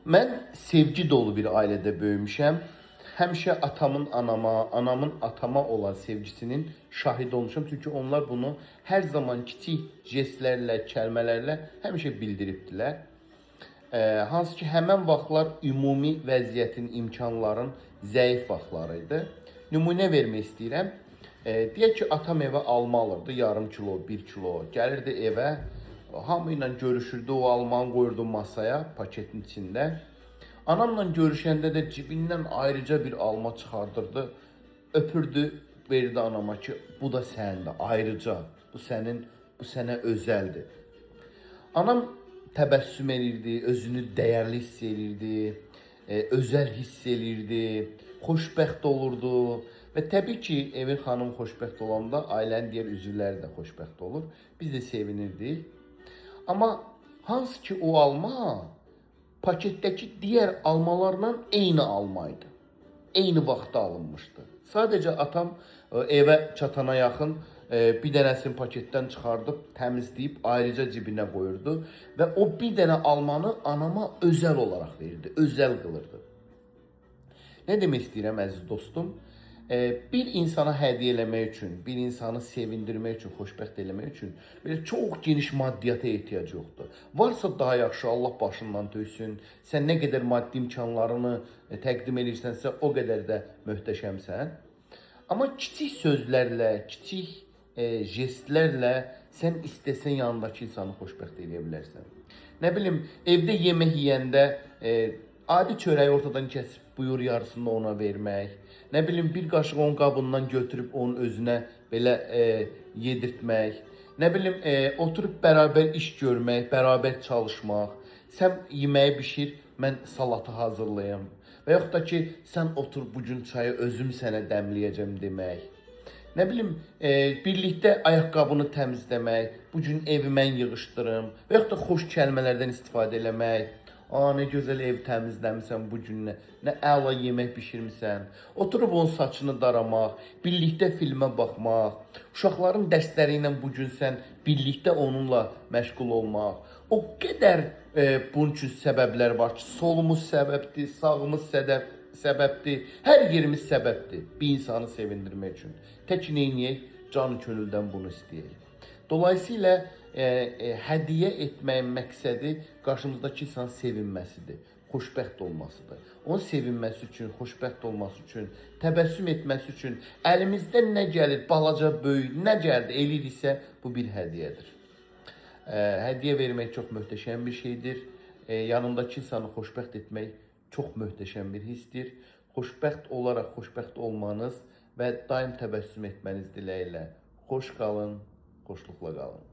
Mən sevgi dolu bir ailədə böyümüşəm. Həmişə atamın anama, anamın atama olan sevgisinin şahidi olmuşam. Çünki onlar bunu hər zaman kiçik jestlərlə, kəlmələrlə həmişə bildiribdilər. Hansı ki həmən vaxtlar ümumi vəziyyətin, imkanların zəif vaxtları idi. Nümunə vermək istəyirəm. Deyək ki, atam evə alma alırdı, yarım kilo, 1 kilo. Gəlirdi evə, hamı ilə görüşürdü, o almanı qoyurdu masaya, paketin içində. Anamla görüşəndə də cibindən ayrıca bir alma çıxardırdı, öpürdü, verirdi anama ki, bu da sənindir, ayrıca. Bu sənin, bu sənə özəldir. Anam təbəssüm elirdi, özünü dəyərli hiss elirdi, özəl hiss elirdi, xoşbəxt olurdu və təbii ki, evin xanımı xoşbəxt olanda ailənin digər üzvləri də xoşbəxt olur. Biz də sevinirdik. Amma hansı ki o alma paketdəki digər almalarla eyni alma idi. Eyni vaxtda alınmışdı. Sadəcə atam evə çatana yaxın bir dənəsini paketdən çıxardıb, təmizləyib ayrıca cibinə qoyurdu və o bir dənə almanı anama özəl olaraq verirdi, özəl qılırdı. Nə demək istəyirəm əziz dostum? Bir insana hədiyyə eləmək üçün, bir insanı sevindirmək üçün, xoşbəxt eləmək üçün belə çox geniş maddiyyata ehtiyac yoxdur. Varsa daha yaxşı, Allah başından töksün. Sən nə qədər maddi imkanlarını təqdim edirsənsə, o qədər də möhtəşəmsən. Amma kiçik sözlərlə, kiçik jestlərlə sən istəsən yanındakı insanı xoşbəxt eləyə bilərsən. Nə bilim, evdə yemək yeyəndə adi çörəyi ortadan kəsib buyur yarısını ona vermək. Nə bilim, bir qaşıq onun qabından götürüb onun özünə belə yedirtmək. Nə bilim, oturub bərabər iş görmək, bərabər çalışmaq. Sən yeməyi bişir, mən salatı hazırlayım. Və yaxud da ki, sən otur bu gün çayı özüm sənə dəmləyəcəm demək. Nə bilim, birlikdə ayaqqabını təmizləmək, bu gün evi mən yığışdırım və yaxud da xoş kəlmələrdən istifadə eləmək. Aa, nə gözəl ev təmizləmisən bu gün, nə əla yemək bişirmisən. Oturub onun saçını daramaq, birlikdə filmə baxmaq, uşaqların dərsləri ilə bu gün sən birlikdə onunla məşğul olmaq. O qədər bunun üçün səbəblər var ki, solumuz səbəbdir, sağımız səbəbdir, hər yerimiz səbəbdir bir insanı sevindirmək üçün. Tək neyniyək? Canı könüldən bunu istəyək. Dolayısıyla hədiyyə etməyin məqsədi qarşımızdakı insanın sevinməsidir, xoşbəxt olmasıdır. Onun sevinməsi üçün, xoşbəxt olması üçün, təbəssüm etməsi üçün əlimizdən nə gəlir, balaca, böyük, nə gəldi eləyiriksə, bu bir hədiyyədir. Hədiyyə vermək çox möhtəşəm bir şeydir. Yanındakı insanı xoşbəxt etmək çox möhtəşəm bir hissdir. Xoşbəxt olaraq xoşbəxt olmanız və daim təbəssüm etməniz diləyilə. Xoş qalın, xoşluqla qalın.